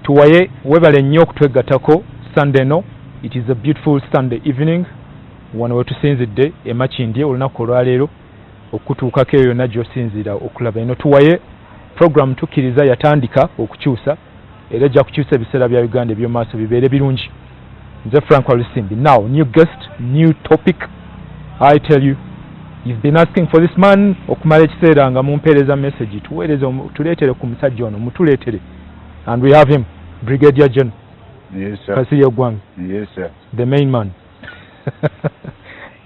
Tuwaye webale nnyo okutwegattako Sunday no. It is a beautiful Sunday evening. Wano wetusinzidde e Makindye olunaku olwaleero okutuukako eyo yonna gy'osinziira okulaba eno tuwaye program tukkiriza yatandika okukyusa era ejja kukyusa ebiseera bya Uganda eby'omaaso bibeere birungi. Nze Frank Walusimbi. Now, new guest, new topic. I tell you, you've been asking for this man okumala ekiseera nga mumpeereza message, tuweereze, tuleetere ku musajja ono, mutuleetere, and we have him, Brigadier General. Yes, sir. Kasirye Ggwanga. Yes, sir. The main man.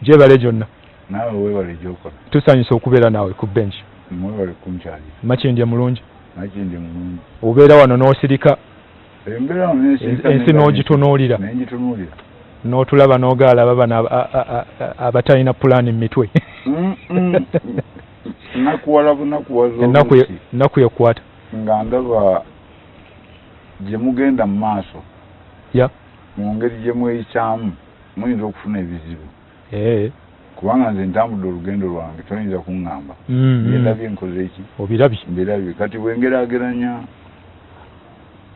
Gyebale gyonna. Naawe weebale gy'okola. Tusanyusa okubeera naawe ku bench. Mwebale kunkyalira. Makindye mulungi? Makindye mulungi. Obeera wano n'osirika. Embeera wano nensirika. Ensi n'ogitunuulira. Nengitunuulira. N'otulaba n'ogaalaba bano abatalina pulaani mu mitwe. Nakuwala bunakuwaza. Ennaku yekwata. Nga ndaba gye mugenda mu maaso. Mu ngeri gye mweyisaamu muyinza okufuna ebizibu. Kubanga nze ntambudde olugendo lwange, toyinza kuŋŋamba. Byendabye nkoze eki? Obirabye. Mbirabye. Kati bwengeraageranya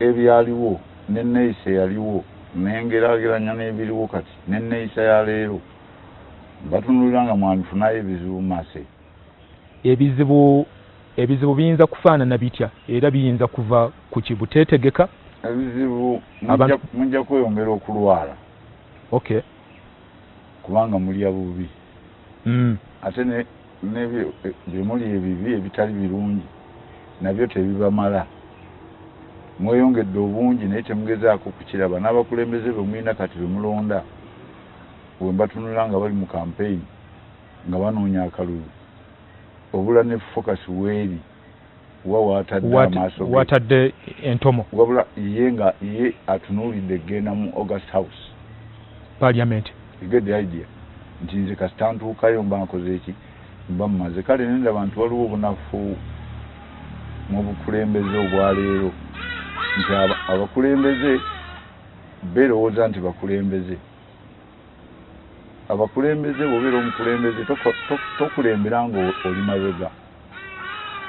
ebyaliwo n'enneeyisa eyaliwo, nengeraageranya n'ebiriwo kati n'enneeyisa ya leero, batunuulira nga mwandifunayo ebizibu mu maaso eyo. Ebizibu biyinza kufaanana bitya era biyinza kuva ku ki? Buteetegeka? Ebizibu mujja kweyongera okulwala. Kubanga mulya bubi. Ate bye muli ebibi ebitali birungi nabyo tebibamala. Mweyongedde obungi naye temugezaako kukiraba. N'abakulembeze be mulina kati be mulonda, bwe mbatunula nga bali mu campaign nga banoonya akalulu, obula ne focus weeri wa waatadde amaaso ge. Watadde entomo. Wabula ye nga ye atunuulidde egenda mu August House. Parliament. You get the idea nti nze kasita ntuukayo mba nkoze eki, mba mmaze. Kale nendaba nti waliwo obunafu mu bukulembeze obwaleero, nti abakulembeze beerowooza nti bakulembeze. Abakulembeze, bw'obeera omukulembeze tokulembera nga oli mabega,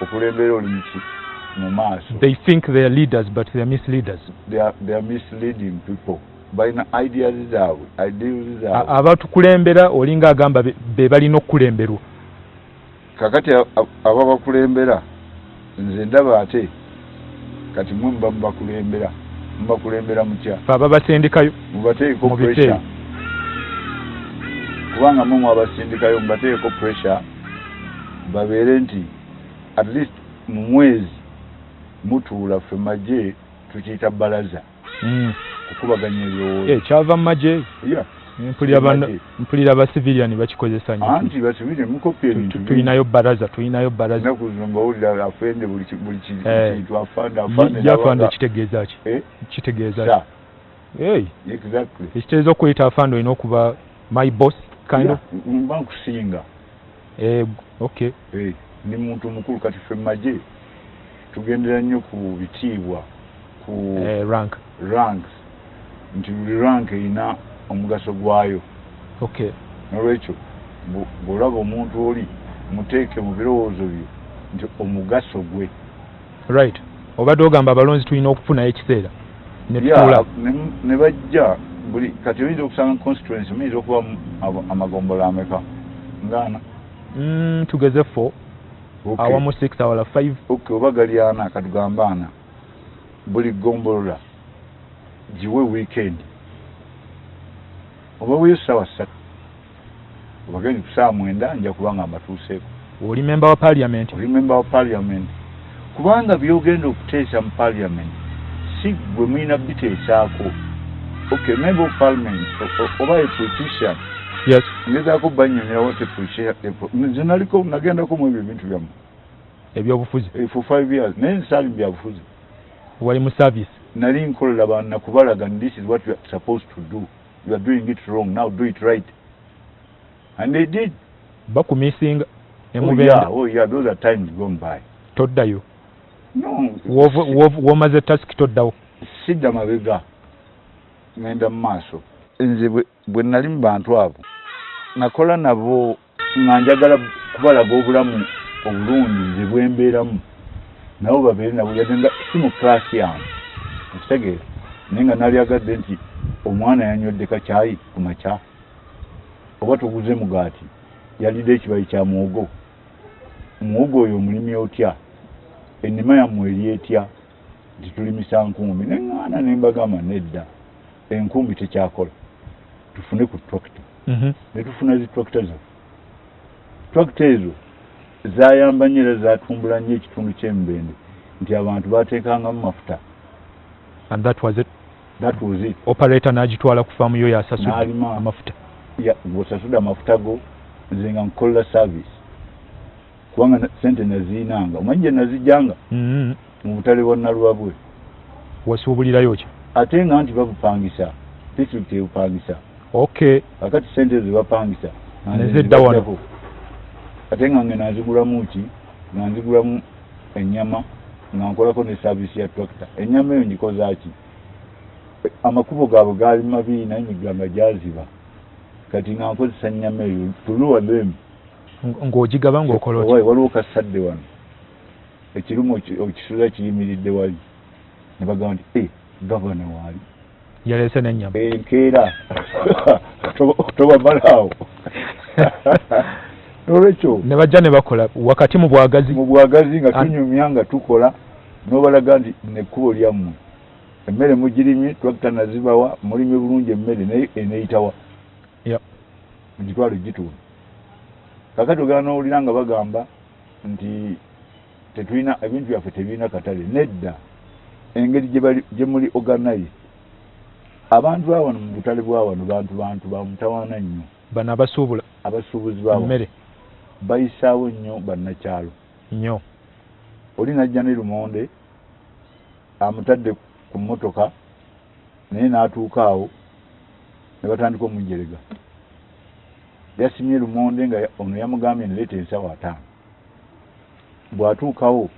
okulembera oli muki? Mu maaso. They think they are leaders, but they are misleaders. They are misleading people. Balina ideas zaabwe, ideals zaabwe. Abatukulembera olinga agamba be balina okukulemberwa. Kakati ababakulembera nze ndaba ate kati mwe muba mubakulembera, mubakulembera mutya? Fe ababasindikayo. Mubateeko Mu bifo. pressure, kubanga mwe mwabasindikayo. Mubateeko pressure babeere nti at least mu mwezi mutuula. Ffe magye tukiyita balaza, kukubaganya ebirowoozo. Eh, kyava mu magye. Yeah. Mpulira Magye. Mpulira ba civilian bakikozesa nnyo. Anti basivile mukopya ebintu. Tulinayo baraza, tulinayo baraza. Ennaku zino mbawulira afende buli kintu, afande, afande. Ye afande kitegeeza ki? Eh? Kitegeeza Sir. ki? Hey. Exactly. Ekitegeeza okuyita afande olina okuba my boss kind of. Yeah, mba nkusinga. Eh, okay. Eh, ndi muntu mukulu. Kati ffe magye tugendera nnyo ku bitiibwa, ku Eh, rank. Ranks, nti buli rank erina omugaso gwayo. Nolwekyo bw'olaba omuntu oli, muteeke mu birowoozo byo nti omugaso gwe. Right, obadde ogamba abalonzi tulina okufunayo ekiseera ne Yeah, tutuula. Ne bajja buli kati oyinza okusanga constituency muyinza okuba amagombolola ameka? Ngaana. Tugeze four. Awamu six, awala five. Okay, oba gali ana, katugambe ana. Buli gombolola giwe weekend, oba weyo 3:00, obagenzi ku 9:00 nja kuba nga mbatuuseeko. Oli member wa parliament. Oli member wa parliament, kubanga byogenda okuteesa mu parliament si gwe mulina biteesaako. Okay, member of parliament oba a politician, ngezaako bannyonnyola what a politician. Nze naliko, nagendako mu ebyo ebintu byammwe. Ebyobufuzi. Eh, for 5 years, naye nsaali mu byabufuzi. Wali mu service. Nali nkolera banakubalaga, "This is what you are supposed to do. You are doing it wrong. Now do it right." And they did. Bakumisinga ne Oh, mubenda. yeah, oh yeah, those are times gone by. Toddayo? No. Womaze task toddawo? Sidda mabega, ngenda mu maaso. Nze bwe nali mu bantu abo, nakola nabo nga njagala kubalaga obulamu obulungi nze bwembeeramu, nabo babeere nabo, yadde nga si mu class yange. Okitegeera? Naye nga nalyagadde nti omwana yanywedde kacyayi ku makya, oba tuguze mugaati, yalidde ekibayi kya muwogo. Muwogo oyo omulimi otya? Ennima yammwe eri etya? Nti tulimisa nkumbi. Neŋŋaana ne mbagamba nedda, enkumbi tekyakola, tufune ku tractor. Ne tufuna zi tractor zaffe. Tractor ezo zayamba nnyo era zatumbula nnyo ekitundu ky'Emubende, nti abantu bateekangamu mafuta. And that was it. That was it. Operator n'agitwala ku faamu yo, yasasudde N'alima. amafuta. Bw'osasudde amafuta go, nze nga nkukolera service, kubanga sente naziinanga, omanyi gye nazijjanga? Mu butale bwa Nalwabwe. Wasuubulirayo ki? Ate nga nti babupangisa, disitulikiti ebupangisa. Kakati sente ezo zebapangisa nga nze Nezidda wano. nzibajjako. Ate nga ngenda nzigulamu ki? Nga nzigulamu ennyama, nga nkolako ne service ya tractor. Ennyama eyo ngikoza ki? Amakubo gaabwe gaali mabi, naye emigga nga gyaziba. Kati nga nkozesa nnyama eyo to lure them. Ng'ogigaba ng'okola otya? Owaye, waliwo kasadde wano, ekirumu okisuula kiyimiridde wali, ne bagamba nti, "Eh, gavana waali." Yaleese n'ennyama. Enkeera tobamalaawo. Nolwekyo Ne bajja ne bakola wakati mu bwagazi. Mu bwagazi, nga tunyumya, nga tukola, n'obalaga nti nekkubo lyammwe, emmere mugirimye, tractor nazibawa, mulimye bulungi emmere, naye eneeyitawa mugitwale gitunda. Kakati ogenda n'owulira nga bagamba nti tetulina, ebintu byaffe tebirina katale. Nedda, engeri gye muli organize, abantu ba wano mu butale bwa wano bantu bamutawaana nnyo. Bano abasuubula? Abasuubuzi ba wano. Emmere. Bayisaawo nnyo bannakyalo. Nnyo. Oli najja ne lumonde amutadde ku mmotoka, naye n'atuuka awo ne batandika omujerega. Yasimye lumonde nga ono yamugambye nireeta ensawo 50. Bw'atuukawo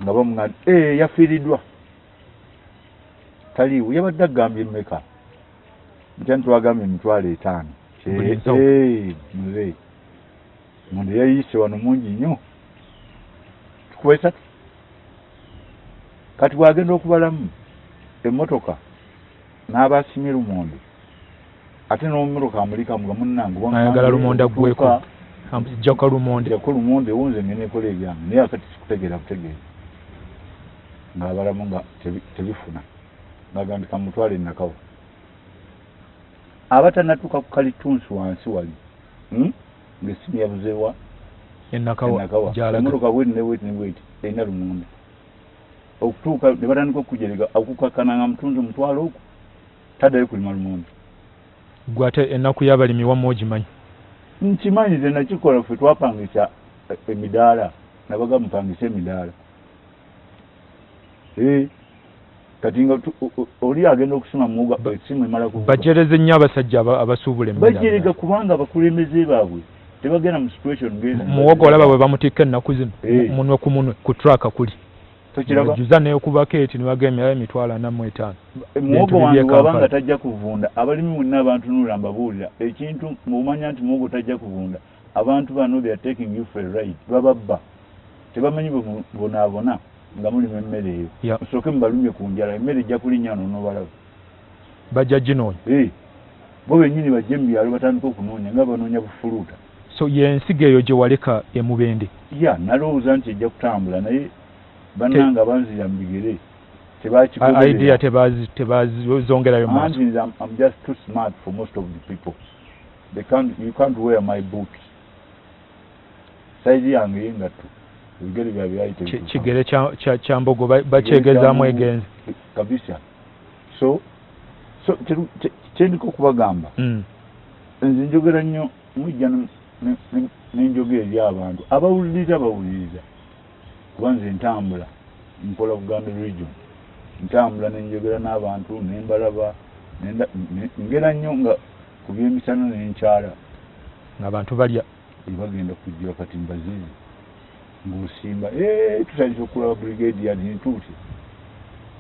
nga bamugamba, "Eh, yafiiriddwa, taliiwo." Yabadde agambye mmeka? Ntya ntwagambye 50,000. Buli nsawo. Muzeeyi, monde yayiise wano mungi nnyo, tukuba esatu. Kati bw'agenda okubalamu emmotoka n'aba asimye lumonde, ate n'omumotoka amulikamu nga munnange. Ayagala lumonde aggweko. Jjako lumonde. Jjako lumonde, wunze ngenda enkola ebyange, naye akati sikutegeera butegeera. Ng'abalamu nga tebifuna, ng'agamba nti kamutwale Nakawa. Aba tannatuuka ku kalitunsi wansi wali, Ng'essimu yabuzeewa. Enakawa. Enakawa. Gy'alaga. Emmotoka bweti ne bweti ne bweti erina lumonde. Okutuuka ne batandika okujerega, okukakkana nga mutunzi omutwalo ogwo taddayo kulima lumonde. Gwe ate ennaku y'abalimi wamma ogimanyi. Nkimanyi, nze nakikola. Ffe twapangisa emidaala, nabaga mupangise emidaala. Eh, kati nga oli agenda okusima muwogo, esimu emala kuvuga. Bajereze nnyo abasajja abasuubula emmere. Bajerega kubanga abakulembeze baabwe tebagenda mu situation ngezi. Muwogo olaba bwe bamutikka ennaku zino, Eh. munwe ku munwe ku truck kuli. Tokiraba? Juza nekubako eti ne bagamba 45,000. Muwogo Bintu wange bibye bw'aba Kampala. nga tajja kuvunda, abalimi mwenna abantunuula, mbabuulira ekintu, mumanya nti muwogo tajja kuvunda. Abantu bano, they are taking you for a ride, bababba, tebamanyi bwe bonaabona nga mulima emmere eyo. Musooke mubalumye ku njala, emmere ejja kulinnya wano n'obalaba. Bajja ginoonya. Eh, bo bennyini bajje mu byalo batandike okunoonya nga banoonya bufuluuta. So yensigo eyo gye waleka Emubende? Ya, nalowooza nti ejja kutambula, naye bannange abanzira mu bigere tebakigoberera. Idea tebazongerayo mu maaso. Anti nze I'm just too smart for most of the people. They can't, you can't wear my boots. Size yange y'engatto ebigere byabwe byali tebituuka. Kigere kya mbogo bakyegezaamu Kigere kya egenze. Kabisa. So kyendiko okubagamba, nze njogera nnyo, mujja nenjogera eri abantu abawuliriza, bawuliriza, kuba nze ntambula nkola Buganda region, ntambula nenjogera n'abantu nembalaba, ngera nnyo nga ku byemisana nenkyala. Ng'abantu balya. Bagenda kujja kati mbazizi ng'osimba, tutandise okulaba brigadier ntuuse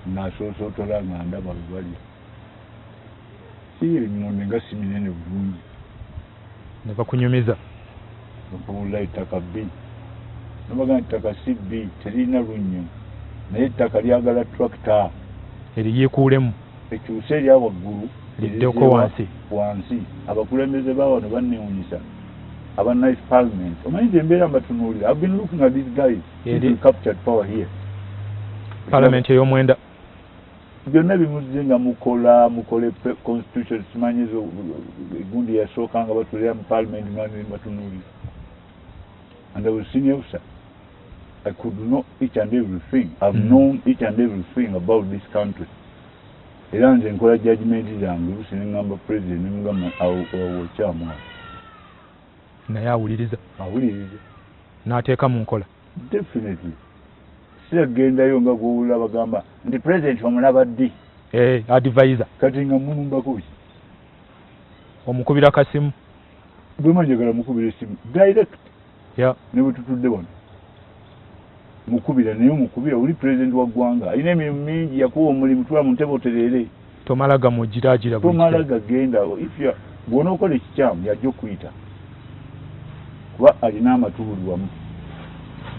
ng'asoosootola nga ndaba bwe balya si ebimonde nga si minene bulungi. Ne bakunyumiza. Mpulira ettaka bbi, nobaga nti ettaka si bbi, teririna lunnyo, naye ettaka lyagala tractor. Eriyiikuulemu. Ekyuse erya waggulu. Liddeko wansi. Wansi. Abakulembeze ba wano banneewunyisa, aba Ninth Parliament. Omanyi nze embeera mbatunuulira. I've been looking at these guys since we captured power here. Parliament ey'omwenda. Byonna bimuzze nga mukola, mukole constitution, simanyi ezo gundi yasooka nga batulira mu parliament, nga mbatunuulira. And I was senior officer. I could know each and everything. I've known each and everything about this country. Era nze nkola judgment zange, oluusi ne ŋŋamba president, ne mugamba awo okyamu awo. Naye awuliriza. Awuliriza. N'ateeka mu nkola. Definitely. Siragendayo nga gw'owulira bagamba nti president omulaba ddi? Advisor. Kati nga mulumbako ki? Omukubira kasimu. Bwe mba njagala mukubira essimu direct. Ne bwe tutudde wano. Mukubira, naye omukubira oli president wa ggwanga alina emirimu mingi, yakuwa omulimu, tula mu ntebe otereere. Tomala gamugiraagira buli Tomala kiseera. gagenda. If you are, bw'onookola ekikyamu yajja okuyita. Kuba alina amatu buli wamu.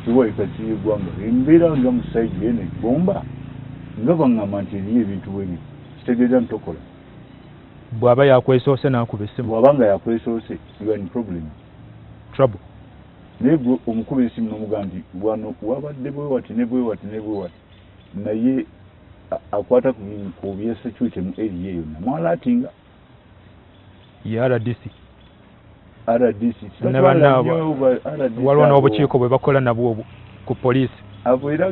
Kiwa ekati y'eggwanga. Embeera nga mu side eno egomba nga baŋŋamba nti eriyo ebintu bwe biri. Kitegeeza nti tokola. Bw'aba yakwesoose n'akuba essimu. Bw'aba nga yakwesoose, you are in problem. Trouble. Naye gwe omukuba essimu n'omugamba nti wano wabadde bwe wati ne bwe wati ne bwe wati. Naye akwata ku bya security mu area eyo namwalaatinga. Ye RDC. RDC. Ne bannaabwe. Nnyo ba RDC Waliwo abo. n'obukiiko bwe bakola nabwo obwo ku poliisi. Abo era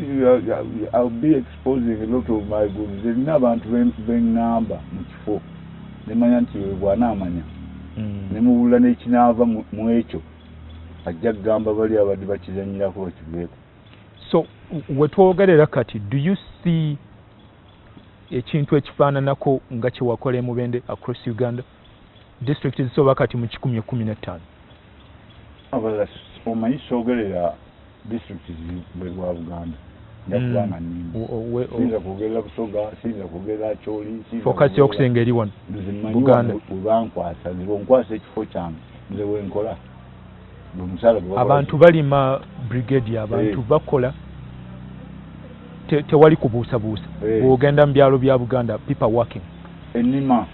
I'll be exposing a lot of my goods. Nina abantu beŋŋamba mu kifo. Ne manya nti oyo bw'anaamanya. Ne muwulira n'ekinaava mu ekyo. Ajja kugamba bali abadde bakizannyirako bakiveeko. So we twogerera kati, do you see ekintu ekifaananako nga kye wakola e Mubende across Uganda? District zisoba kati mu 115. Abalala omanyi soogerera district bwe bwa Buganda. Nja kubanga nnimba. Siyinza kwogerera Busoga, siyinza kwogerera Acholi, siyinza Focus kwogerera y'okusinga eri wano. Nze mmanyi Buganda. wano we bankwasa, nze bw'onkwasa ekifo kyange, nze we nkola. Bwe musaala gwe bakola Abantu ki? balima brigade, abantu bakola. Tewali kubuusabuusa. Bw'ogenda mu byalo bya Buganda, people are working. Ennima.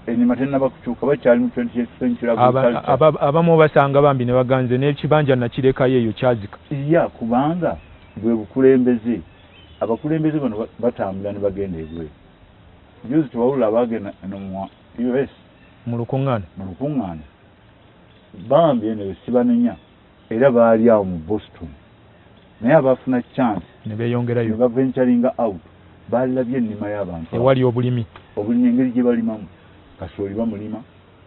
Ennima tennaba kukyuka, bakyali mu 20th century agriculture. Abamu basanga bambi ne baganze n'ekibanja nakirekayo eyo kyazika. Ya, kubanga bwe bukulembeze. Abakulembeze bano batambula ne bagenda ebweru. Juzi tewawulira abaagenda eno mu US. Mu lukuŋŋaana. Mu lukuŋŋaana. Bambi eno sibanenya era baali awo mu Boston. Naye abaafuna chance ne beeyongerayo. Ne baventuringa out. Baalabye ennima y'abantu. Ewali obulimi. Obulimi engeri gye balimamu. Kasooli bamulima,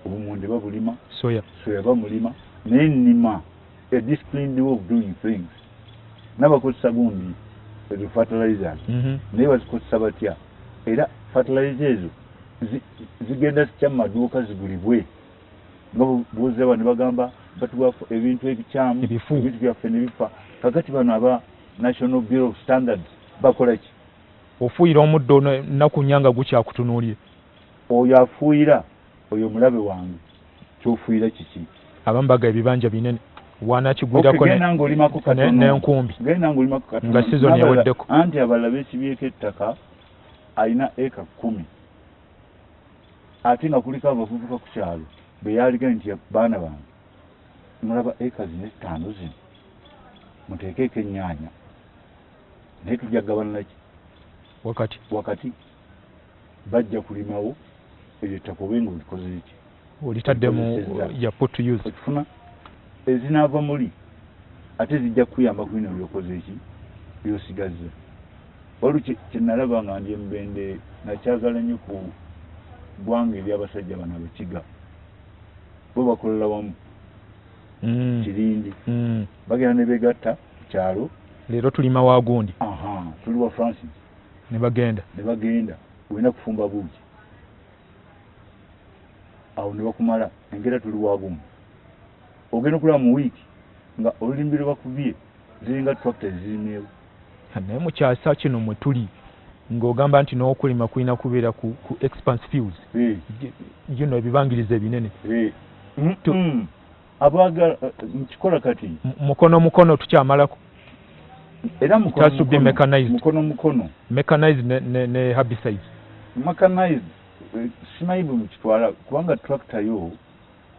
obumonde babulima, soya. Soya bamulima. Naye ennima, a disciplined way of doing things. N'abakozesa gundi ezo fertilizers. Naye bazikozesa batya? Era fertilizer ezo zigenda zitya mu maduuka zigulibwe? Nga bw'oziraba ne bagamba batuwa ebintu ebikyamu, Ebifu. ebintu byaffe ne bifa. Kaakati bano aba National Bureau of Standards bakola ki? Ofuuyira omuddo nnaku nnya nga gukyakutunuulira. Oyo afuuyira, oyo mulabe wange. Ky'ofuuyira kiki? Abamu baga ebibanja binene. Wanakigwirako Okay, genda ng'olimako katono. n'enkumbi. Genda ng'olimako katono. Nga season eweddeko. Anti abalala beesibyeko ettaka, alina eka 10. Ate nga kuliko abavubuka ku kyalo, bwe yaaliga nti baana bange, mulaba eka zino 5 zino, muteekeeko ennyaanya. Naye tujja kugabana naki? Wakati. Wakati. Bajja kulimawo, eryo ettaka obe nga olikoze ki? Olitadde mu Olikozesezza. ya put to use. Okifuna ezinaava muli ate zijja kukuyamba ku bino by'okoze ki? By'osigazza. Waliwo kye nalaba nga ndi e Mubende, nakyagala nnyo ku ggwanga ery'abasajja bano Abakiga. Bo bakolera wamu. Kirindi. Bagenda ne beegatta ku kyalo. Leero tulima wa gundi. Aha, tuli wa Francis. Ne bagenda. Ne bagenda. Olina kufumba buugi. Awo ne bakumala, engera tuli wa gumu. Ogenda okulaba mu wiiki nga olulimbi lwe bakubye ziringa tractor ezirimyewo. Naye mu kyasa kino mwe tuli ng'ogamba nti n'okulima kulina kubeera ku expanse fields. Ebibangiriza ebinene. Abaagala, nkikola kati. Mukono mukono tukyamalako. Era It has to be mechanized. Mukono mukono. Mechanized ne herbicides. Mechanized, simanyi bwe mukitwala, kubanga tractor yo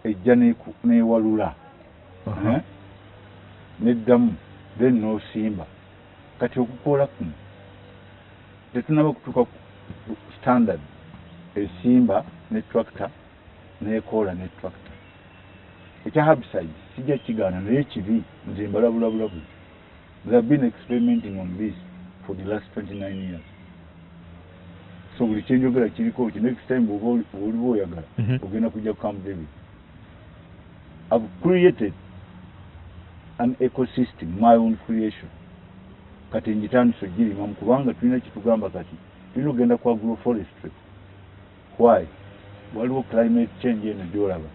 ejja newalula. Neddamu then n'osimba. Kati okukoola kuno tetunaba kutuuka ku standard esimba ne tractor nekoola ne tractor. Ekya herbicide sijja kigaana, naye kibi, nze mbalabulabulabu. They have been experimenting on this for the last 29 years. So buli kyenjogera kiriko ki next time bw'oba oliba oyagala ogenda kujja ku Camp David. I've created an ecosystem, my own creation. Kati ngitandise ogirimamu kubanga tulina kitugamba kati tulina okugenda ku agroforestry. Why? Waliwo climate change eno gy'olaba.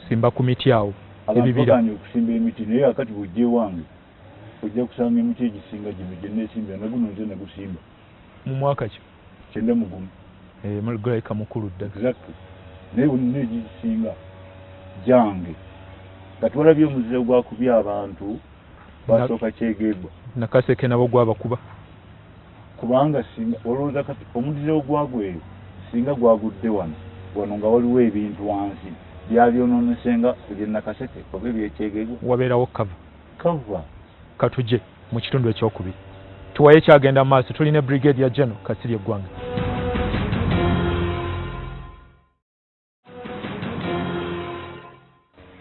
Simba ku miti awo. Abantu Ebibira. Bagaanye okusimba emiti, naye akati bw'ojja ewange ojja kusanga emiti egisinga gino gye neesimbira, na guno nze nagusimba. Mu mwaka ki? 91. Muleka mukulu ddala. Exactly. Naye bonna egisinga gyange. Kati walabye omuziro gwakubye abantu basooka Kyegegwa. Nakaseke nabo gwabakuba. Kubanga singa olowooza kati omuziro gwagweyo singa gwagudde wano, wano nga waliwo ebintu wansi byabyonoonese nga eby'e Nakaseke oba eby'Ekyegegwa. Wabeerawo cover. Cover. Katujje mu kitundu ekyokubiri. Tuwaye ekyagenda mu maaso, tulina Brigadier General Kasirye Ggwanga.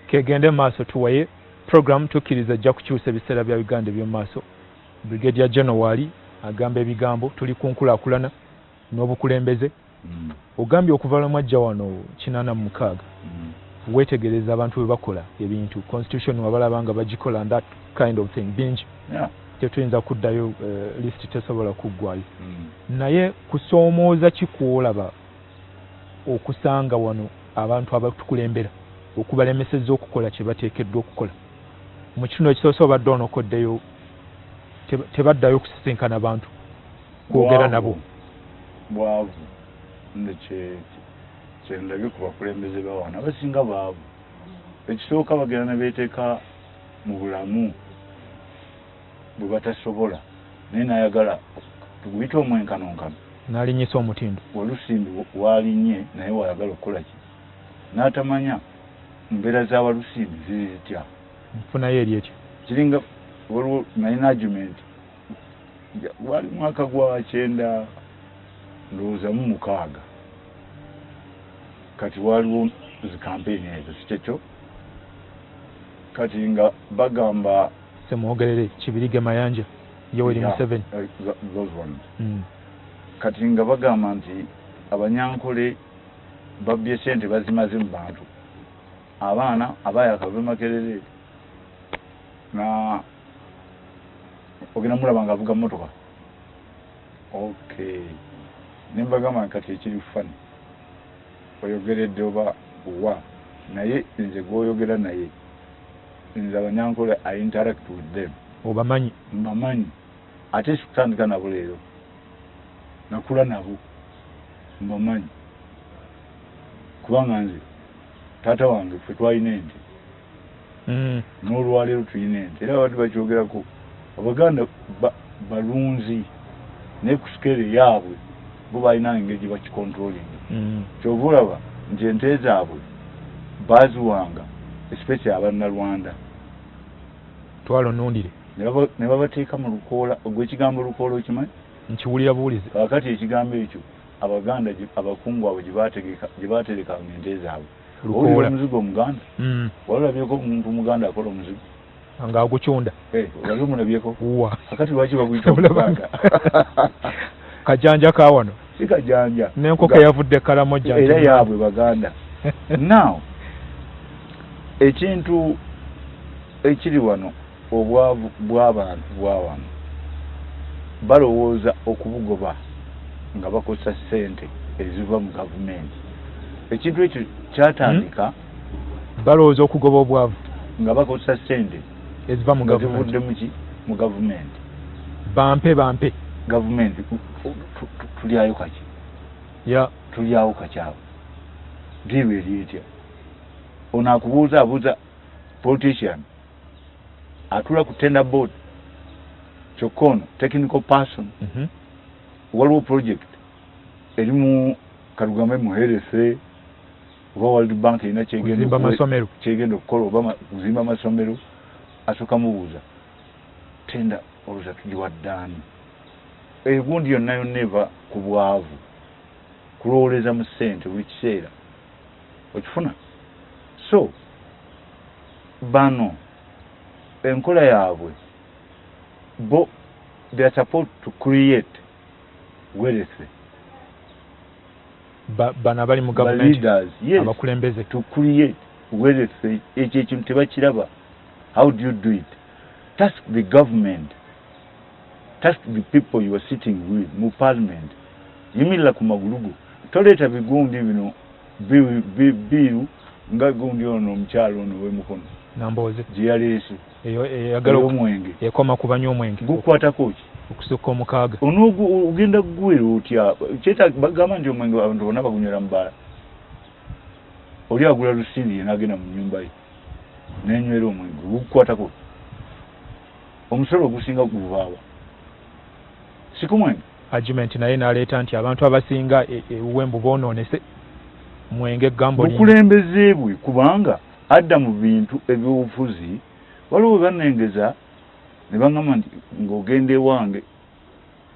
Kegende maaso tuwaye program tukkiriza ejja kukyusa ebiseera bya Uganda eby'omu maaso. Brigadier General waali agamba ebigambo, tuli ku nkulaakulana n'obukulembeze. Ogambye okuva lwe mwajja wano 86 weetegereza abantu bwe bakola ebintu, constitution wabalaba nga bagikola and that kind of thing bingi. Tetuyinza kuddayo, list tesobola kuggwayo. Naye kusoomooza ki kw'olaba okusanga wano abantu abatukulembera okubalemesezza okukola kye bateekeddwa okukola? Mu kitundu ekisoose obadde onokoddeyo tebaddayo kusisinkana bantu kwogera nabo. Bwavu nze kyendabye ku bakulembeze ba wano, abasinga baavu. Ekisooka bagenda ne beeteeka mu bulamu bwe batasobola, naye n'ayagala tuguyite omwenkanonkano. N'alinnyisa omutindo. Walusimbi waalinnye naye wayagala okukola ki? N'atamanya mbeera za Walusimbi ziri zitya. Nfunayo eri etyo. Kiringa waliwo nalina argument, gwali mwaka gwa 96, kati waliwo zi campaign ezo, si kyekyo? Kati nga bagamba Semwogerere, Kibirige Mayanja, Yoweri Museveni. Those ones. Kati nga bagamba nti Abanyankole babbye ssente bazimaze mu bantu. Abaana abaayakava e Makerere na ogenda mulaba ng'avuga mmotoka. Okay. Ne mbagamba kati ekiri funny. Oyogeredde oba wa, naye nze gw'oyogera naye nze Abanyankole I interact with them. Obamanyi? Mbamanyi. Ate sikutandika nabo leero. Nakula nabo. Mbamanyi. Kubanga nze taata wange ffe twalina ente. N'olwaleero tulina ente. Era abantu bakyogerako. Abaganda balunzi naye ku scale yaabwe bo balina engeri gye bakicontrollinga. Kyova olaba nti ente zaabwe baaziwanga especially Abannalwanda. Twala onnundire. Ne babateeka mu lukoola. Ogwo ekigambo lukoola okimanyi? Nkiwulira buwulizi. Kaakati ekigambo ekyo Abaganda abakungu abo gye baaterekanga ente zaabwe. Lukoola. Owulira omuzigo Omuganda? Wali olabyeko omuntu Omuganda akola omuzigo? Ng'agucunda. Wali omulabyeko? Wa. Kakati lwaki baguyita Omuganda? Kajanja ka wano. Si kajanja. N'enkoko eyavudde Kalamojja. Era yaabwe Baganda. Now, ekintu ekiri wano, obwavu bw'abantu bwa wano balowooza okubugoba nga bakozesa ssente eziva mu gavumenti. Ekintu ekyo kyatandika Balowooza okugoba obwavu nga bakozesa ssente eziva mu nga gavumenti. Zivudde muki? Mu gavumenti. Bampe bampe. Gavumenti tulyayo kaki? Tulyawo kakyawo. Deal eri etya? Ono akubuuza abuuza politician atula ku tender board. Kyokka ono technical person. Waliwo project erimu, katugambe mu health oba World Bank erina kyegenda okukola oba kuzimba amasomero, asooka mubuuza tender olowooza tugiwadde Egundi yonna yonna eva ku bwavu, kulowooleza mu ssente buli kiseera, okifuna. So bano enkola yaabwe bo, they are supposed to create wealth. Bano abali mu gavumenti, abakulembeze. To create wealth, ekyo ekintu tebakiraba. How do you do it? Task the government, task the people you are sitting with mu parliament. Yimirira ku magulu go, toleeta bigundi bino bill nga gundi ono omukyalo ono w'emukono. Nambooze. Gye yaleese. Eyagala omwenge. Ekoma ku banywa omwenge. Gukwatako ki? Okusukka omukaaga. Ogenda kuguwera otya? Bagamba nti omwenge abantu bonna bagunywera mu bbaala. Oli agula lusindi ye n'agenda mu nnyumba ye nenywera omwenge, gukukwatako? Omusolo ogusinga guvaawa? Si ku mwenge? Argument naye n'aleeta nti abantu abasinga ewuwe mbu boonoonese mwenge gambo. Bukulembeze bwe, kubanga adda mu bintu ebyobufuzi. Waliwo we bannengeza ne baŋŋamba nti ng'ogenda ewange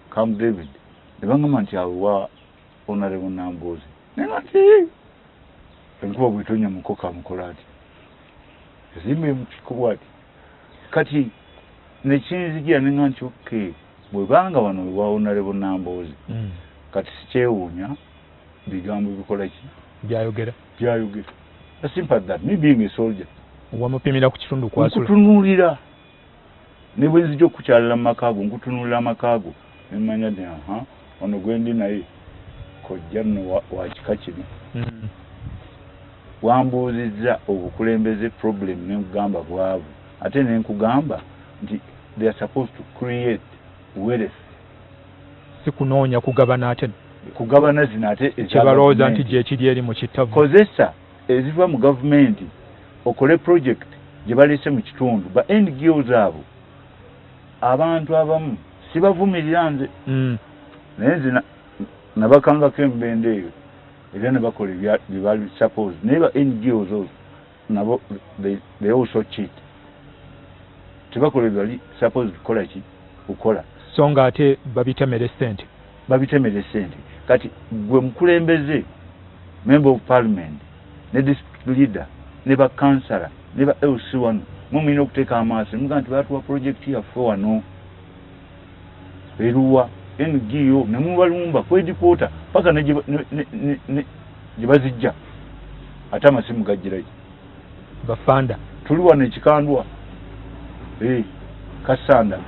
Camp David, ne baŋŋamba nti awo wa Honorable Nambooze, naye nga nti enkuba bwetonya mukoka amukola ati ezimba emukiko bwati. Kati nekinzijira neŋŋa nti okay, bwebanga wano ewa Honorable Nambooze, kati sikyewuunya bigambo bikola ki. Byayogera. Byayogera. As simple as that. Me being a soldier, wamupimira ku kitundu kwasula. Nkutunuulira ne bwe nzija okukyalira mu maka go, nkutunuulira amaka go nemanya nti aha, ono gwendi naye kojja nno wa kika kino. Wambuuzizza obukulembeze problem, nenkugamba bwavu, ate nenkugamba nti they are supposed to create wealth. Si kunoonya kugabana ate. Kugabana zino ate eza kyebalowooza nti gavumenti. Gyekiri eri mu kittavu. Kozesa eziva mu gavumenti okole project gye baleese mu kitundu. Ba NGOs abo, abantu abamu sibavumirira nze, naye nze nabakangako embenda eyo era ne bakola bye bali suppose, naye ba NGOs also nabo they also cheat, tebakola bye bali suppose kukola ki kukola. So nga ate babitemera essente. Babitemera essente. Kati gwe mukulembeze, member of parliament ne district leader ne bakansala ne ba LC wano, mwe mulina okuteeka amaaso nemugaa nti batuwa project yaffe wano eruwa NGO, ne mubalumba ku headquarter paka ne gye bazijja, ate amasimu gajjirayo. Bafanda. Tuli wano ekikandwa, Kasanda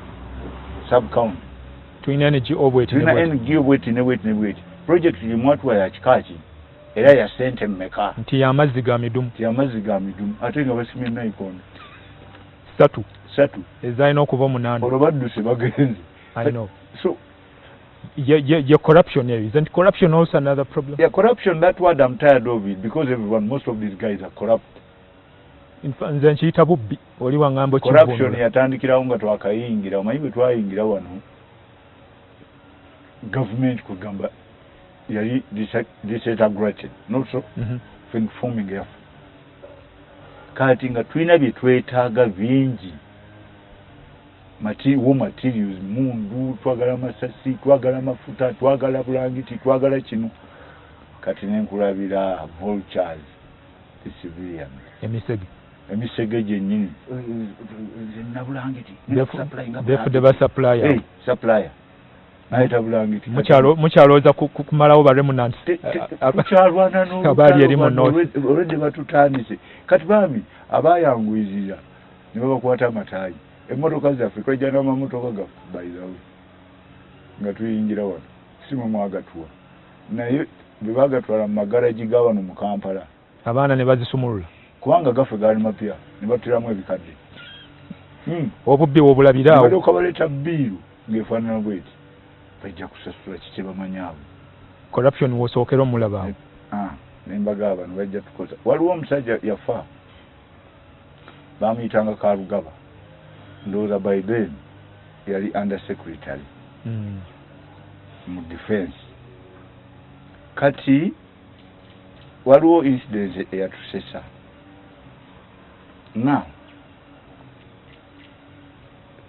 sub county. Tulina NGO bweti ne tulina bweti. NGO bweti ne bweti ne bweti, project gye mwatuwa ya kika ki era ya sente mmeka? Nti y'amazzi ga midumu. Nti amazzi ga midumu, ate nga basimye nayikondo 3. 3. Ezalina okuba 8. Olwo badduse bagenze. I know. So Ye corruption eyo, isn't corruption also another problem? Yeah, corruption, that word, I'm tired of it, because everyone, most of these guys are corrupt. In fact, nze nkiyita bubbi, oli waŋŋamba. Corruption Okivvuunula. yatandikirawo nga twakayingira. Omanyi bwe twayingira wano gavumenti kwegamba yali disintegrated, not so? Forming yaffe kati nga tulina bye twetaaga bingi, war materials, mundu, twagala masasi, twagala mafuta, twagala bulangiti, twagala kino. Kati nenkulabira vultures, the civilians. Emisege. Emisege gyennyini nabulangiti. Befudde ba supplier. Hey, supplier nayeta bulangiti. Mukyalowooza kumalawo ba remnants Tukyalwana. abaali eri mu north. Olwedde batutandise kati bambi abayanguyirira ne babakwata amataayi, emmotoka zaffe twajja n'amamotoka gaffe, by the way, nga tuyingira wano si mwe mwagatuwa, naye bwe bagatwala mu magaragi ga wano mu Kampala, abaana ne bazisumulula. Kubanga gaffe gaali mapya, ne batuteramu ebikadde. Obubbi wobulabira awo. Balyoka baleeta bill ng'efaanana bweti, bajja kusasula ki kyebamanyi abo. Corruption wosookera omulaba awo. Ah, nembaga bano bajja tukoza. Waliwo omusajja yafa, bamuyitanga Kalugaba, ndowooza by then Yali under secretary mu defense. Kati waliwo incident eyatusesa. Now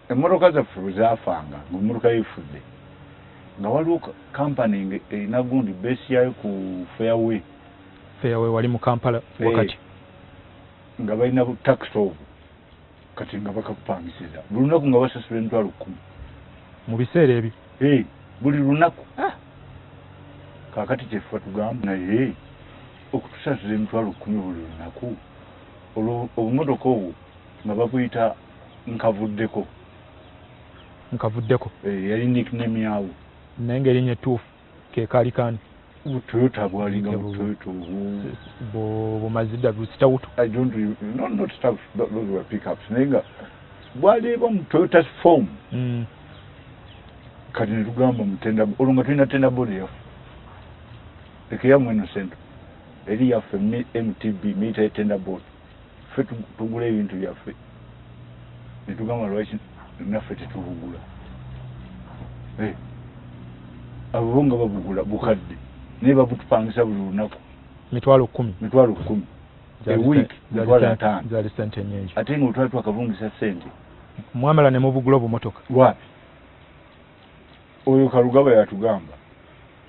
emmotoka zaffe bwe zaafanga, ngaemmotoka yefudde, nga waliwo kampany erina gundi base yayo ku Fairway. Fairway wali mu Kampala wakati. Nga balina taxi obwo, kati nga bakakupangisiza buli lunaku, nga basasula 100,000. Mu biseera ebyo? Buli lunaku. Kakati kyefufa tugamba, naye okutusasuza 100,000 buli lunaku, olwo obumotoka obwo nga babuyita Nkavuddeko. Nkavuddeko. Yali nickname yawo. Naye ng'erinnya ettuufu ke kaali kani? Toyota, bwalinga Toyota obwo. Bumazida bu stout? I don't no, not stout, those were pickups, naye nga bwaliba mu Toyota form. Kati ne tugamba mu tender, olwo nga tulina tender board yaffe, leka yammwe eno sente eri yaffe, MTB, military tender board. Ffe tugula ebintu byaffe. Ne tugamba, lwaki naffe tetubugula? Abo bo nga babugula bukadde, naye babutupangisa buli lunaku. 100,000. 100,000 a week, 50,000. Zaali sente nyingi. Ate nga otwali twakavungisa sente. Mwamala ne mubugula obumotoka? Wapi, oyo Karugaba yatugamba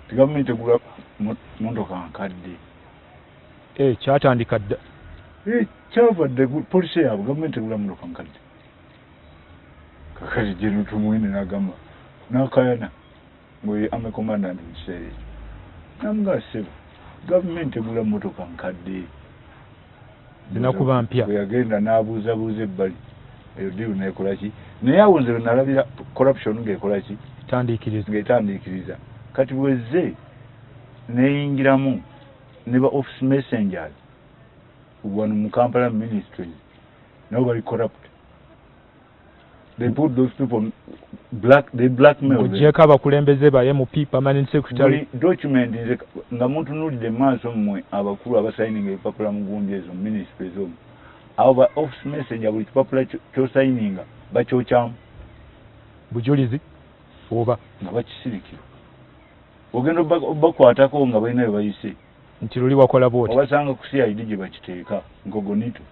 ti gavumenti egula motoka nkadde. Kyatandika dda. Kyava dde, policy yaabwe, gavumenti egula motoka nkadde. Kakati General Tumwine n'agamba n'akayana ngaoye army commandant mu kiseera ekyo, namugaa, "Ssebo, gavumenti egula motoka nkadde." Zina kuba mpya. Bwe yagenda n'abuuzabuuza ebbali, eyo deal nekola ki? Naye awo nze nalabira corruption ng'ekola ki? Tandiikiriza. Ng'etandiikiriza. Kati bwezze neyingiramu ne ba office messengers wano mu Kampala ministries, nabo bali corrupt. They put those people black, they blackmail them. Ogyeko abakulembeze ba MP, permanent secretary. Buli document, nze nga muntunuulidde mu maaso, mmwe abakulu abasayininga ebipapula mu gundi ezo, mu ministries omwo, abo ba office messenger, buli kipapula kyosayininga bakyokyamu. Bujulizi oba? Nga bakisirikira. Ogenda obakwatako nga balina bye bayise. Nti luli wakola bwoti. Obasanga ku CID gye bakiteeka incognito.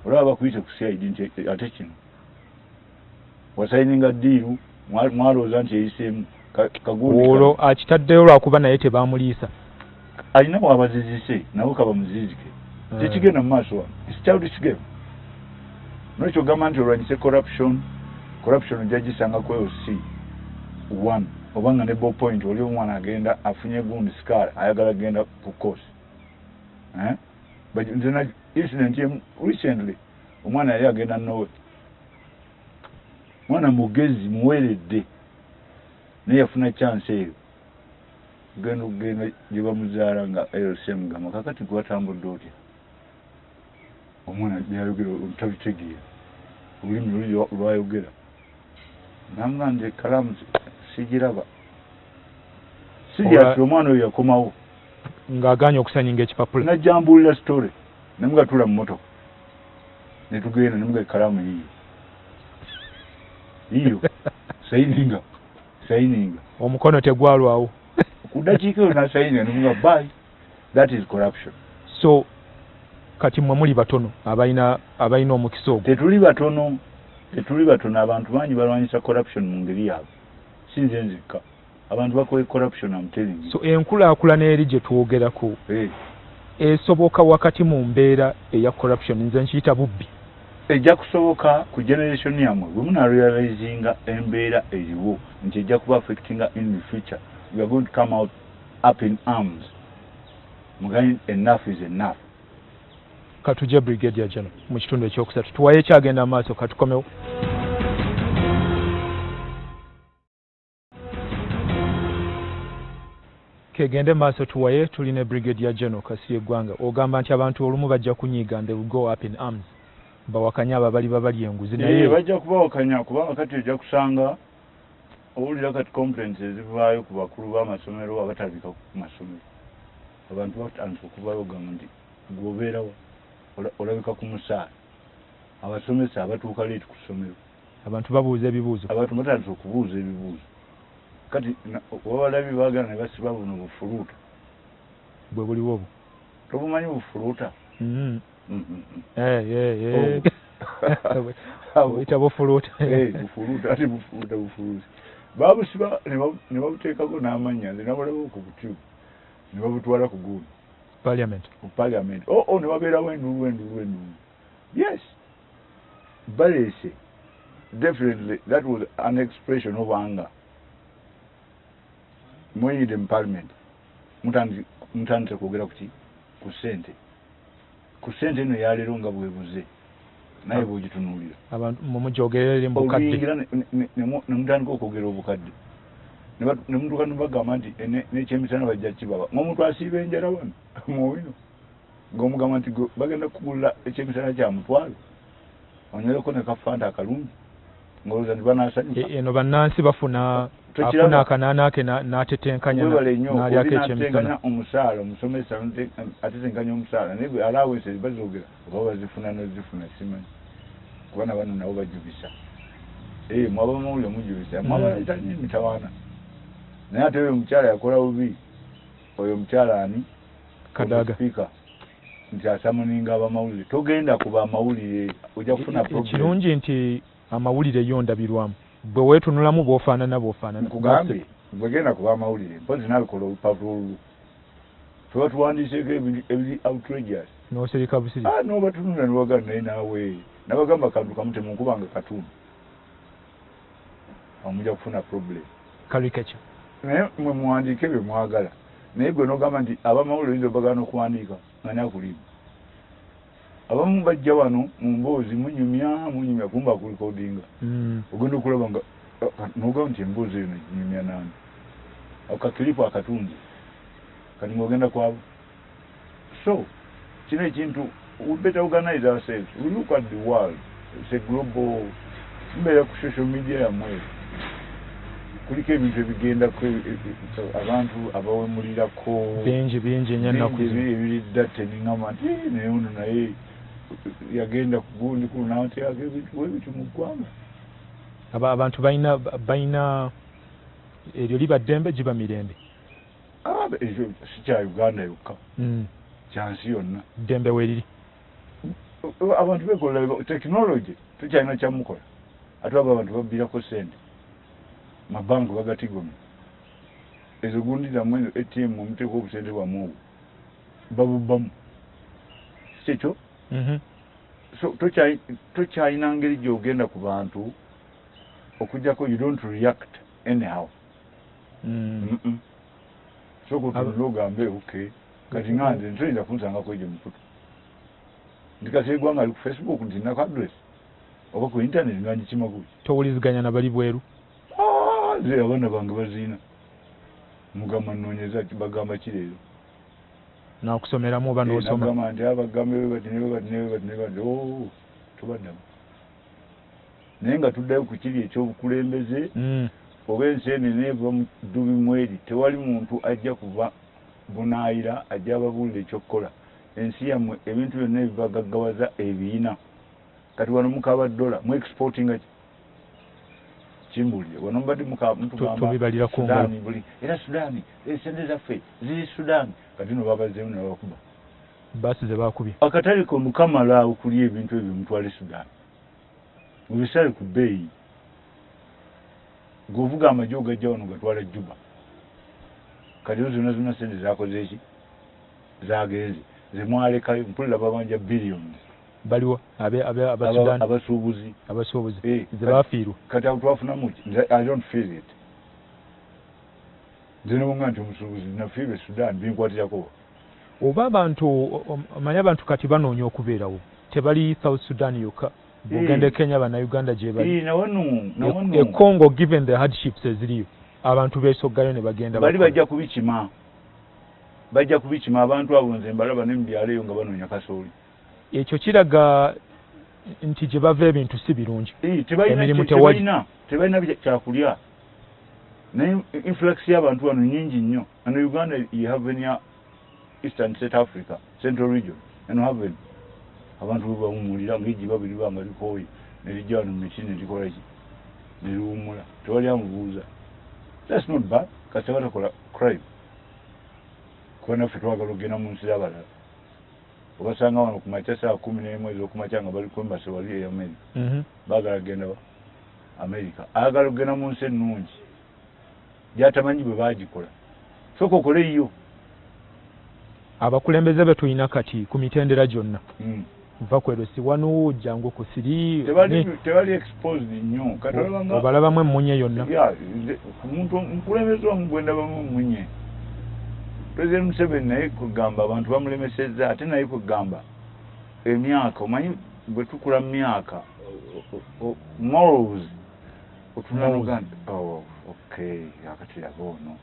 Olaba bakuyise ku CID nti ate kino wasayininga deal, mwalowooza nti eyiseemu kagundi. Olwo akitaddeyo lwakuba naye tebamuliisa. Alina wabazizise, nabo kabamuzizike. Tekigenda mu maaso wano. It's childish game. Nolwekyo ogamba nti olwanyise corruption, corruption ojja gisanga ku LC one, obanga ne ball point. Oli omwana agenda afunye gundi scar, ayagala genda ku course, eh? But nze na incident emu recently, omwana yali agenda Norway, mwana mugezi muweredde, naye yafuna chance eyo genda okugenda gye bamuzaala nga LC gamba, "Kakati gwatambudde otya?" Omwana byayogera tabitegeera, olulimi luli lwayogera. Namuga nti ekkalaamu sigiraba. Sijati omwana oyo yakomawo ng'agaanye okusayininga ekipapula. Najja mbuulira story. Nemuga tula mu motoka netugenda, nemuga ekkalaamu yiyo, yiyo, sayininga, sayininga. Omukono tegwalwawo. Ku dakiika eyo nasayininga, nemuga bye. That is corruption. So kati mmwe muli batono abalina omukisa ogwo. Tetuli batono, tetuli batono. Abantu bangi balwanyisa corruption mu ngeri yaabwe, si nze nzikka. Abantu bakola corruption, I'm telling you. So enkulaakulana eri gye twogerako esoboka wakati mu mbeera eya corruption? Nze nkiyita bubbi. Ejja kusoboka ku generation yammwe bwe munarealizinga embeera eriwo nti ejja kuba affectinga in the future. We are going to come out up in arms, mugambe enough is enough. Katujje Brigadier General mu kitundu ekyokusatu, tuwaye ekyagenda maaso. Katukomewo. Kegende maaso, tuwaye. Tulina Brigadier General Kasirye Eggwanga. Ogamba nti abantu olumu bajja kunyiiga and they will go up in arms, bawakanye abo abali babali enguzi. Naye naye bajja kubawakanya, kubanga kati ojja kusanga owulira kati complaints ezivaayo ku bakulu b'amasomero abatalabika ku masomero. Abantu batandika okuvaayo ogamba nti gwobeerawa, olabika ku musaala. Abasomesa abatuuka late ku ssomero. Abantu babuuza ebibuuzo. Abantu batandise okubuuza ebibuuzo. Kati wabalabye baagala ne basiba buno bufuluuta. Bwe buliwo obwo. Tobumanyi bufuluuta? Buyita bufuluuta. Bufuluuta, ate bufuluuta bufuluuta. Babusiba ne babuteekako n'amannya, nze nabulaba ku tube ne babutwala ku gundi. Parliament. Ku parliament. Oh, ne babeerawo enduulu enduulu enduulu. Yes. Baleese. Definitely that was an expression of anger. Muyingidde mu parliament. Mutandise kwogera ku ki? Ku ssente. Ku ssente eno eyaleero nga bwebuze. Naye bw'ogitunuulira. Abantu mumugyogerere mu bukadde. Oluyingira ne mutandika okwogera obukadde. Ne mutuuka ne bagamba nti n'ekyemisana bajja kibaba. Ng'omuntu asiiba enjala wano mu bino. Ng'omugamba nti bagenda kukugulira ekyemisana kya mutwalo. Onywereko ne kafanta akalungi. Ng'olowooza nti banaasanyuka. Eno bannansi bafuna afuna akanaana ke n'atetenkanya n'alyako ekyemisana. Omusaala omusomesa atetenkanya omusaala naye gwe allowance bazoogera oba bazifuna n'ozifuna simanyi. Kuba na bano nabo bajubisa. Mwaba mawulire mujubisa. Mwaba nnyo emitawaana. Naye ate oyo omukyala yakola bubi. Oyo omukyala ani? Kadaga. Speaker. Nti asamuninga abamawulire. Togenda kuba amawulire ojja kufuna problem. Ekirungi nti amawulire yo ndabirwamu. Bwe weetunulamu bw'ofaanana bw'ofaanana. Nkugambye bwe genda kuba amawulire mpozi naawe olupapula olulu. Tuba tuwandiiseeko ebiri outrageous. N'osirika busiri. N'obatunula n'obagamba naye naawe. Nabagamba akantu kamu temunkubanga katundu. Awo mujja kufuna problem. Caricature. Naye mwe muwandiike bye mwagala. Naye gwe n'ogamba nti abamawulire oyinza obagaana okuwandiika nga nakulimba. Abamu bajja wano mu mboozi munyumya munyumya kumba akulikodinga. Ogenda okulaba nga n'ogamba nti emboozi eyo neginyumya nani. Ako kakiripu akatunzi. Kati ng'ogenda kwabo. So kino ekintu we better organize ourselves. We look at the world. It's a global mbeera ku social media yammwe. Kuliko ebintu ebigendako abantu abawemulirako. Bingi bingi nnyo ennaku zino. Ebiri date ningamba nti naye ono naye yagenda ku gundi kuno n'ateekako ebintu bwe bityo mu ggwanga. Abantu balina eryo liba ddembe giba mirembe. Ekyo si kya Uganda yokka. Kya nsi yonna. Ddembe weeriri. Abantu beekola technology tukyalina kyamukola. Ate abo abantu babbirako ssente. Mabanka bagatigomya. Ezo gundi zammwe ezo ATM omuteeka obusente bwammwe obwo babubbamu. Si kyekyo? So tokyalina ngeri gy'ogenda ku bantu okuggyako you don't react anyhow. Sooka otunule ogambe okay. Kati nga nze ntoyinza kunsangako egyo mikutu. Nti kati eggwanga ali ku Facebook nti nnako address oba ku internet nga ngikima bubi. Towuliziganya na bali bweru? Nze abaana bange baziina. Mugamba nnoonyeza bagamba ki leero? Nakusomeramu oba n'osoma? Nagamba nti abagambe bwe bati ne bwe bati ne bwe bati ne bwe bati tobaddamu. Naye nga tuddayo ku kiri ekyobukulembeze oba ensi eno eneeva mu ddubi mweri tewali muntu ajja kuva bunaayira ajja ababuulira ekyokukola. Ensi yammwe ebintu byonna ebibagaggawaza ebiyina. Kati wano mukaaba dola mu exportinga ki? Kimbuulire wano mubadde mutugamba tubibalira ku ngalo. Sudan buli era Sudan esente zaffe ziri Sudan. Kati no babazzeemu ne babakuba. Baasi ze baakubye. Akatale ko mukamala okulya ebintu ebyo mutwale Sudan. Mubisale ku bbeeyi. Ng'ovuga amagye ogajja wano gatwala Juba. Kati zo zonna zonna ssente zaakoze ki? Zaagenze. Ze mwalekayo mpulira babanja billions. Baliwo Abasudan abasuubuzi. Abasuubuzi. Ze baafiirwa. Kati awo twafunamu ki? Nze I don't feel it. Nze ne nti omusuubuzi nafiirwa e Sudan binkwatirako. Oba abantu omanyi abantu kati banoonya okubeerawo. Tebali South Sudan yokka. Bw'ogenda e Kenya bannayuganda gye bali. Nawano. E Congo given the hardships eziriyo abantu beesoggayo ne bagenda. Bali bajja kubikima. Bajja kubikima abantu abo nze mbalaba ne mu byalo eyo nga banoonya kasooli. Ekyo kiraga nti gye bava ebintu si birungi. Emirimu tewali. Tebalina kyakulya. Naye influx y'abantu wano nnyingi nnyo. Ano Uganda you have any Eastern South Africa, Central Region, eno have abantu bwe bawummulira ng'ejjiba bwe liba nga likooye ne lijja wano mu miti ne likola ki? Neriwummula, tewali amubuuza. That's not bad, kasita batakola crime, kuba naffe twagala okugenda mu nsi z'abalala. Obasanga wano ku makya 11:00 ez'okumakya nga bali ku embassy wali e America. Baagala kugenda wa? America. Ayagala okugenda mu nsi ennungi gy'atamanyi bwe baagikola. Sooka okole yo. Abakulembeze be tulina kati ku mitendera gyonna, nva ku LC wano, jangu ku siri. Tebali exposed nnyo kati, olabanga Obalabamu emmunye yonna. Ya, omuntu omukulembeze omu gwe ndabamu emmunye, President Museveni, naye kwegamba abantu bamulemesezza, ate naye kwegamba emyaka, omanyi bwe tukula mu myaka, morals otunanoga nti, "Oh, okay, akati laba ono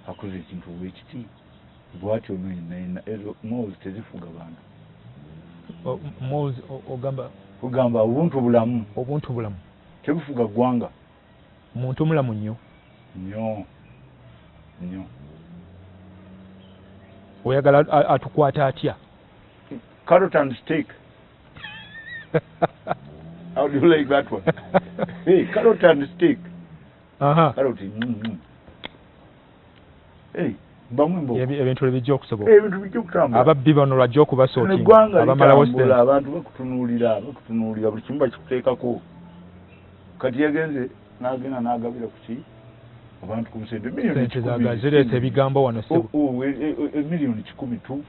akoze ekintu bwekiti bwati, ono yenna yenna." Ezo morals tezifuga bantu. Morals ogamba? Kugamba obuntu bulamu. Obuntu bulamu. Tebufuga ggwanga. Muntu mulamu nnyo. Nnyo nnyo. Oyagala atukwata atya? Carrot and stick. How do you like that one? Hey, carrot and stick. Carrot. Hey, bamu embogo. Ebintu ebijja okusoboka. Ebintu bijja okutambula. Ababbi bano lwajja okubasootinga. Eggwanga Abamalawo litambula, sente. abantu bakutunuulira, buli kimu bakikuteekako. Kati yagenze n'agenda n'agabira ku ki? Abantu ku busente miliyoni Sente 100. zaga zireeta ebigambo wano, ssebo. Oh, 100,000,000 tu.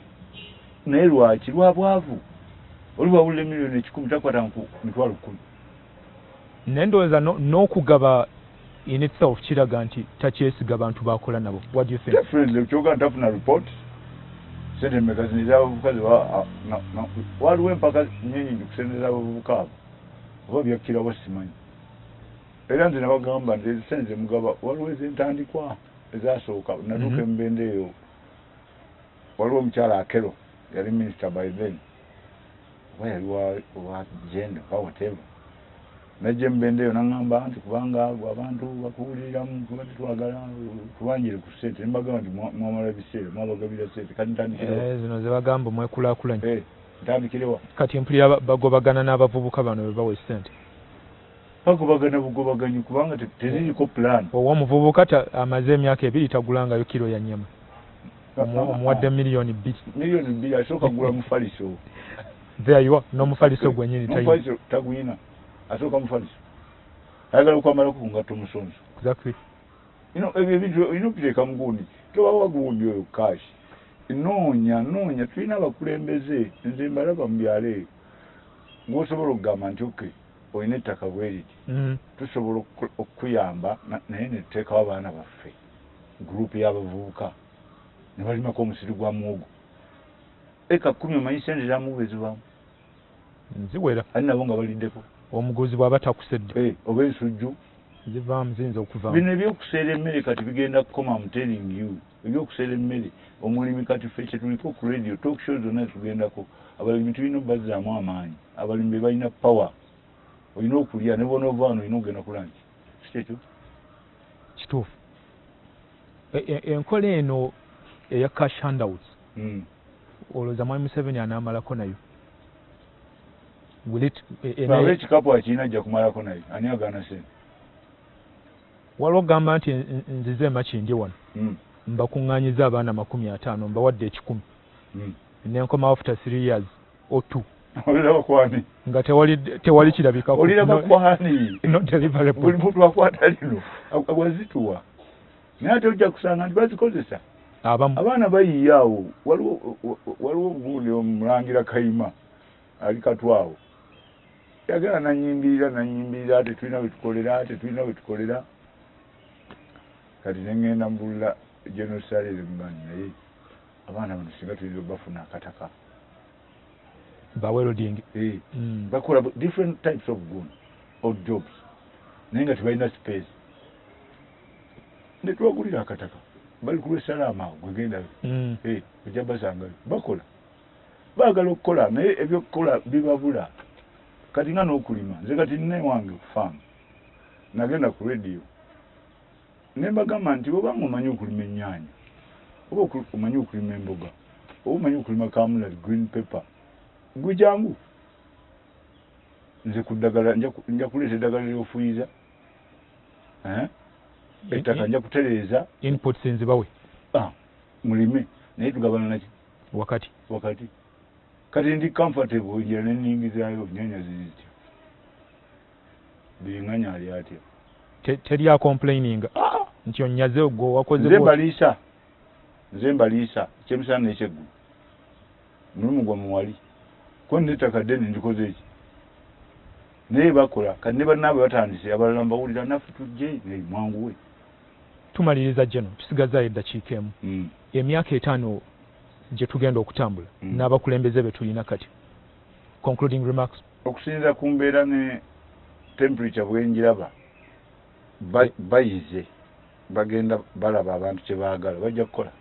Naye lwaki? Lwa bwavu. Oli bwawulira 100,000,000 takwata ku 10,000,000. Naye ndowooza n'okugaba in itself kiraga nti takyesiga bantu bakola nabo. What do you think? Definitely, kyoga ntafuna report. Sente mmeka zino ez'abavubuka ze waliwo empaka nnyingi ku sente z'abavubuka abo, oba byakkirawo simanyi. Era nze nabagamba nti ezi sente zemugaba, waliwo ez'entandikwa ezasooka. Natuuka embende eyo, waliwo omukyala Akero, yali minisita by then, oba yali wa gender oba whatever, najja embende eyo naŋŋamba nti kubanga gwe abantu bakuwuliriramu, tuba tetwagala tubanjire ku ssente. Nembagamba nti mwamala biseera mwabagabira ssente, kati ntandikirewa? Eh, zino ze bagamba mwekulaakulanye. Eh, ntandikirewa? Kati mpulira bagobagana n'abavubuka bano be bawa essente. Bagobagana bugobaganyi kubanga teziriko plan. Owa omuvubuka amaze emyaka 2 tagulangayo kiro ya nnyama. Omuwadde 2 million. 2 million asooka kugula mufaliso. There you are, n'omufaliso gwennyini tayina. N'omufaliso taguyina, asooka mufaliso, ayagala okwambalako ku ngatto musonso. You know, ebyo ebintu olina okubiteeka mu gundi, tobawa gundi oyo cash. Noonya, noonya, tulina abakulembeze, nze mbalaba mu byalo eyo, ng'osobola okugamba nti okay, olina ettaka bwe riti, tusobola okukuyamba, naye ne tuteekawo abaana baffe, gurupu y'abavubuka, ne balimako omusiri gwa muwogo eka 10. Omanyi sente za muwogo ezibaamu? Nziwera. Ali nabo nga baliddeko. Omuguzi bw'aba takusedde. Eh, oba ensujju. Zivaamu, ziyinza okuvaamu. Bino ebyokuseera emmere kati bigenda kukoma. I'm telling you, ebyokuseera emmere, omulimi kati ffe kyetuliko ku radio talk show zonna tugendako, abalimi tulina obazzaamu amaanyi. Abalimi be balina power. Olina okulya ne bwonoova wano olina okugenda ku lunch, si kyekyo? Kituufu. Enkola eno eya cash handouts, olowooza mwami Museveni anaamalako nayo? Will it Aba ekikapu akirina, ajja kumalako naye. Ani agaana sente? Waliwo ogamba nti nzize emakindye wano, mbakuŋŋaanyiza abaana 50, mbawadde 100, nenkomawo after 3 years or 2 Oliraba kwani? nga tewali kirabikako. Oliraba kwani? No deliverable. Buli muntu akwata lino wazituwa, naye ate ojja kusanga nti bazikozesa. Abamu. Abaana bayiye awo. Waliwo gundi omulangira Kayima ali katwawo, yagala nanyimbirira, nanyimbirira, tetulina wetukolera, tetulina wetukolera. Kati nengenda mbulula General Saleh, mugani naye abaana bano singa tuyinza obafuna akataka. Bawelding. Eh, bakola different types of gun or jobs, naye nga tebalina space. Netubagulira akataka, bali ku lwesalaama awo, gwegendayo. Eh, ojja basangayo bakola, baagala okukola naye ebyokukola bibabula. Kati nga n'okulima, nze kati nina wange faamu, nagenda ku radio ne mbagamba nti bwobanga omanyi okulima ennyaanya, oba omanyi okulima emboga, oba omanyi okulima kamulali, green pepper, gwe jangu nze ku ddagala, nja kuleeta eddagala lyofuyiza. Ettaka nja kutereeza. Inputs nzibawe. Ah, mulime naye tugabana naki? Wakati. Wakati. Kati ndi comfortable ngira ne nnyingizaayo nnyanya ziri zitya, biringanya ali atya. Teri acomplaininga nti onyaze gwe wakoze. Nze mbaliisa, nze mbaliisa ekyemisana n'ekyeggulo, mulimu gwammwe wali ko n'ettaka ddene ndikoze eki, naye bakola. Kati ne bannaabwe batandise, abalala mbawulira, naffe tujje mwanguwe. Tumaliriza General, tusigazaayo eddakiika emu. Emyaka 5 gye tugenda okutambula n'abakulembeze be tulina kati, concluding remarks. Okusinziira ku mbeera ne temperature bwenjiraba, bayize, bagenda balaba abantu kye baagala, bajja kukola.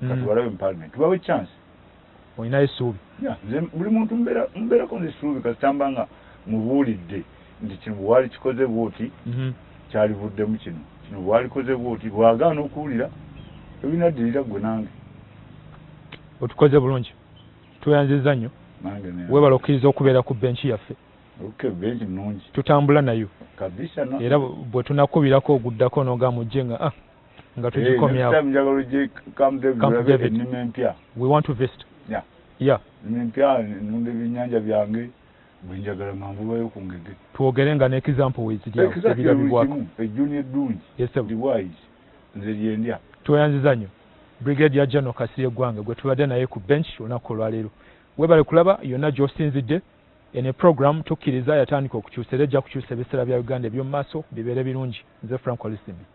Katubalabe mu parliament, tubawe chance. Olinayo essuubi? Nze buli muntu mbeerako nessuubi, kasita mba nga mubuulidde nti kino bwewali kikoze bwoti kyalivuddemu kino, kino bwalikoze bwoti. Bwagaana okuwulira, ebinaddirira gwe nange. Otukoze bulungi, tweyanziza nnyo. Weebale okkiriza okubeera ku benchi yaffe. Benchi nnungi. Tutambula nayo. Kabisa. Era bwe tunakubirako oguddako n'ogamba mujje nga nga tugikomyawo. Njagala ojje Camp David, ennima empya. We want to visit. Yeah, ennima empya, nnunda ebyennyanja byange bwe njagala nga nvubayo ku ngege. Twogere nga n'example weziri awo ebirabibwako. Ejjuni eddungi liwise nze lyendya. Tweyanziza nnyo Brigadier General Kasirye Ggwanga gwe tubadde naye ku bench olunaku olwaleero. Weebale kulaba yonna gy'osinzidde. Eno program tukkiriza yatandika okukyusa era ejja kukyusa ebiseera bya Uganda eby'omu maaso bibeere birungi. Nze Frank Olisimbi.